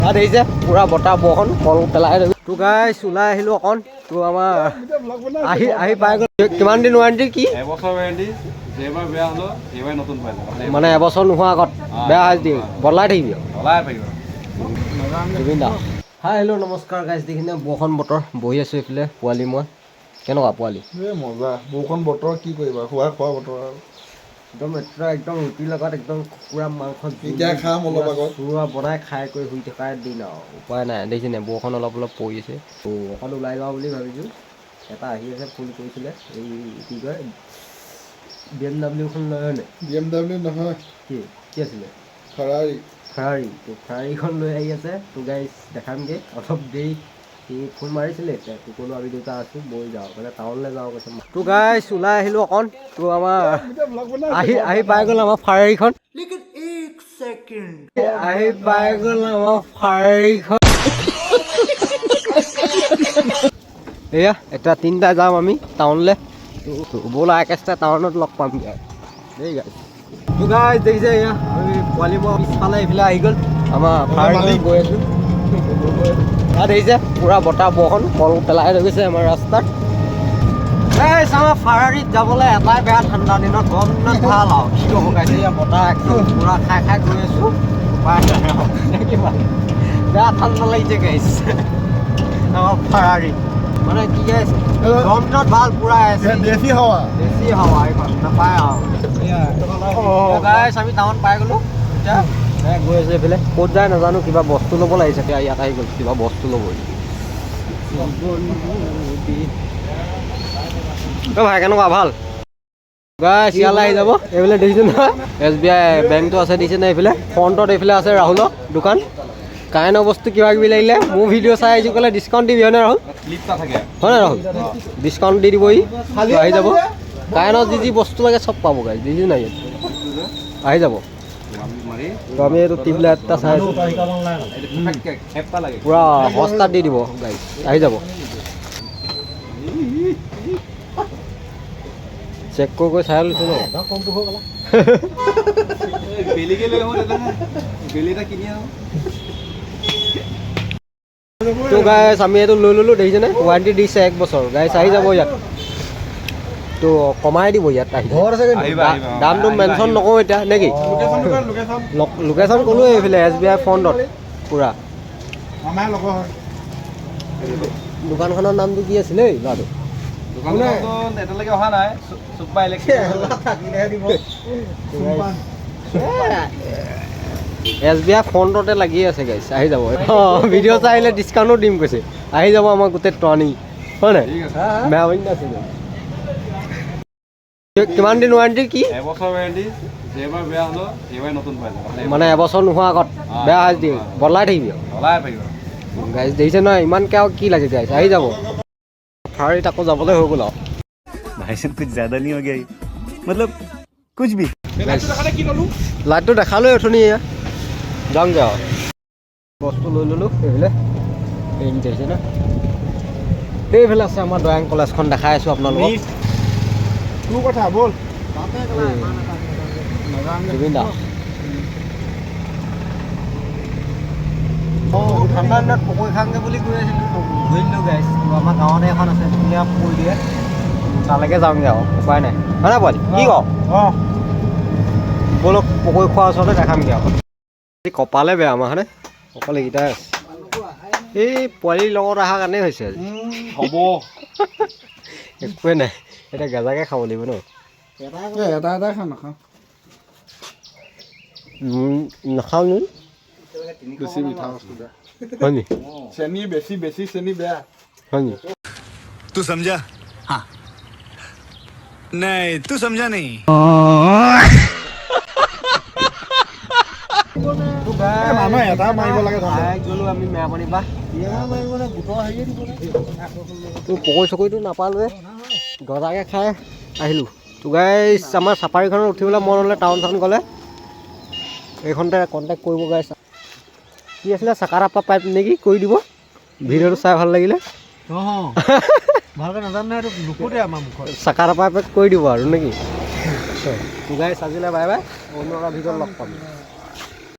তাত দেখিছে পূৰা বতাহ বৰষুণ কল পেলাই। তো গাইছ, ওলাই আহিলোঁ অকণ। তো আমাৰ আহি আহি পাই গ'ল। কিমান দিন ৱাৰেণ্টি কি? এবছৰ ৱাৰেণ্টি। যেইবাৰ বেয়া হ'লেও এইবাৰ নতুন পাই যাব। মানে এবছৰ নোহোৱা আগত বেয়া হৈ যদি বদলাই থাকিবি আৰু। চলাই পাৰিব। জুবিন দা। হাই, হেল্ল', নমস্কাৰ গাইছ। দেখিনে বৰষুণ বতৰ, বহি আছোঁ এইফালে পোৱালি মই। কেনেকুৱা পোৱালি? এই মজা। বৰষুণ বতৰ, কি কৰিবা? খোৱা খোৱা বতৰ আৰু। একদম এতিয়া একদম ৰুটিৰ লগত একদম কুকুৰা মাংস জোল। এতিয়া খাম অলপ পুৰা আগত। চুৰুৱা বনাই খাই কৰি শুই থকাৰ দিন আৰু, উপায় নাই। দেখিছেনে বৰষুণ অলপ অলপ পৰি আছে। তো অকণ ওলাই যাওঁ বুলি ভাবিছোঁ। এটা আহি আছে, ফোন কৰিছিলে। এই কি কয়, BMW খন লয় হয় নাই? BMW নহয়। কি কি আছিলে? ফাৰাৰী। ফাৰাৰী। তো ফাৰাৰীখন লৈ আহি আছে। তো গাইছ, দেখামগৈ অলপ দেৰি। সি ফোন মাৰিছিলে এতিয়া। তো ক'লো আমি দুটা আছোঁ, বৈ যাওঁ, মানে টাউনলৈ যাওঁ কৈছে। তো গাইছ, ওলাই আহিলোঁ অকণ। তো আমাৰ আহি আহি পাই গ'ল আমাৰ ফাৰাৰীখন। আহি পাই গ'ল আমাৰ ফাৰাৰীখন। এয়া এতিয়া তিনিটা যাম আমি টাউনলৈ। তো ব'লা, একেটা টাউনত লগ পামগৈ আৰু দেই গাইছ। তো গাইছ, দেখিছে এয়া আমি পোৱালি মই পিছফালে এইফালে আহি গ'ল আমাৰ ফাৰাৰীখন, গৈ আছোঁ। তাত দেখিছে পূৰা বতাহ বৰষুণ কল পেলাই লৈ গৈছে আমাৰ ৰাস্তাত। গাইছ, আমাৰ ফাৰাৰীত যাবলৈ এটাই বেয়া, ঠাণ্ডা দিনত। গৰম দিনত ভাল আৰু। কি ক'ব গাইছ, এয়া বতাহ একদম পূৰা খাই খাই গৈ আছোঁ, উপায় নাই আৰু। নে কি ভাল? বেয়া ঠাণ্ডা লাগিছে গাইছ। আমাৰ ফাৰাৰী মানে কি গাইছ, গৰম দিনত ভাল, পূৰা এচি। দেশী হাৱা। বেছি হাৱা এইখন নাপায় আৰু। গাইছ, আমি টাউন পাই গ'লো। এতিয়া গৈ আছোঁ এইফালে, ক'ত যায় নাজানো। কিবা বস্তু ল'ব লাগিছে। এতিয়া ইয়াত আহি গ'ল, কিবা বস্তু ল'ব। অ' ভাই, কেনেকুৱা? ভাল। গাইছ, ইয়ালৈ আহি যাব। এইফালে দেখিছে নহয়, SBI বেংকটো আছে, দিছে নে? এইফালে ফ্ৰণ্টত এইফালে আছে ৰাহুলৰ দোকান। কাৰেণ্টৰ বস্তু কিবা কিবি লাগিলে মোৰ ভিডিঅ' চাই আহিছোঁ ক'লে ডিছকাউণ্ট দিবি, হয়নে ৰাহুল? ক্লিপ নাথাকে। হয় নাই ৰাহুল? ডিছকাউণ্ট দি দিব ই। তো আহি যাব, কাৰেণ্টৰ যি যি বস্তু লাগে চব পাব গাইছ। দিছে নাই ইয়াত, আহি যাব। মাৰি। তো আমি এইটো টিউবলাইট এটা চাই আছোঁ। খেপটা লাগে। পূৰা সস্তাত দি দিব গাইছ, আহি যাব। চেক কৰি কৰি চাই লৈছোঁ ন। বেলিকে লৈ আহোঁ তেতিয়াহ'লে, বেলি এটা কিনি আহোঁ। তো গাইছ, আমি এইটো লৈ ল'লোঁ, দেখিছেনে? ৱাৰেণ্টি দিছে এক বছৰ। গাইছ, আহি যাব ইয়াত। তো কমাই দিব ইয়াত আহি। আহিবা, আহিবা। দামটো আহিবা, মেনশ্যন আহিবা। নকৰোঁ এতিয়া, নে কি? লোকেশ্যন। লোকেশ্যন ক'লোৱে, এইফালে SBI ফ্ৰণ্টত পূৰা। আমাৰ লগৰ হয়। দোকানখনৰ নামটো কি আছিলে এই ল'ৰাটো? দোকানখনতো এতিয়ালৈকে অহা নাই। চুপ্পা ইলেক্ট্ৰিক। SBI ফ্ৰণ্টতে লাগি আছে গাইছ, আহি যাব। অঁ, ভিডিঅ' চাই আহিলে ডিছকাউণ্টো দিম কৈছে। আহি যাব আমাৰ গোটেই টনি, হয় নাই? ঠিক আছে। বেয়া বুলি আছে। কিমান দিন ৱাৰেণ্টি কি? এবছৰ ৱাৰেণ্টি। যেইবাৰ বেয়া হ'লেও এইবাৰ নতুন পাই যাব। মানে এবছৰ নোহোৱা আগত বেয়া হৈ যদি বদলাই থাকিবি আৰু। চলাই পাৰিব। গাইছ, দেখিছে নহয়, ইমানকৈ আৰু কি লাগে গাইছ? আহি যাব। ফাৰাৰীত আকৌ যাবলৈ হৈ গ'ল আৰু। भाई साहब, कुछ ज्यादा नहीं हो गया ये? मतलब कुछ भी। লাইটটো দেখালোৱে অথনি। এয়া যাওঁগৈ আৰু। বস্তু লৈ ল'লোঁ। এইফালে এই দেখিছে ন, এইফালে আছে আমাৰ দয়াং কলেজখন, দেখাই আছোঁ আপোনালোকক। তোৰ কথা ব'ল। জুবিন দা। অঁ, ঠাণ্ডা দিনত পকৰি খামগৈ বুলি কৈ আছিলোঁ, ঘূৰি দিলোঁ গাইছ। আমাৰ গাঁৱতে এখন আছে, ধুনীয়া পকৰি দিয়ে। তালৈকে যাওঁগৈ আৰু, উপায় নাই, হয় নাই পোৱালি? কি কওঁ? অঁ। ব'লক, পকৰি খোৱাৰ ওচৰতে দেখামগৈ আৰু। আজি কপালে বেয়া আমাৰ, হয়নে? অকল এইকেইটাই আছে। এই পোৱালিৰ লগত অহাৰ কাৰণেই হৈছে আজি। হ'ব। একোৱে নাই। এতিয়া গেজাকে খাব লাগিব ন? এটা এটা খাওঁ, নাখাওঁ। নাখাওঁ নি। বেছি মিঠা বস্তু বেয়া। হয় নি? চেনি বেছি, বেছি চেনি বেয়া। হয় নি? तू समझा? हाँ, नहीं, तू समझा नहीं। মানুহ এটা মাৰিব লাগে ঠাণ্ডা। গ'লো আমি মেৰাপানীৰ পৰা। তো পকৰি চকৰিটো নাপালোৱে, গজাকে খাই আহিলোঁ। তো গাইছ, আমাৰ চাফাৰীখনত উঠিবলৈ মন হ'লে টাউন চাউন গ'লে এইখনতে কণ্টেক্ট কৰিব গাইছ। কি আছিলে, চাকাৰাপা পাইপ নেকি, কৰি দিব। ভিডিঅ'টো চাই ভাল লাগিলে। ভালকৈ নাজানো নহয়, এইটো নুফুটে আমাৰ মুখত। চাকাৰাপা পাইপ কৰি দিব আৰু, নেকি? তো গাইছ, আজিলৈ বাই বাই। অন্য এটা ভিডিঅ'ত লগ পাম।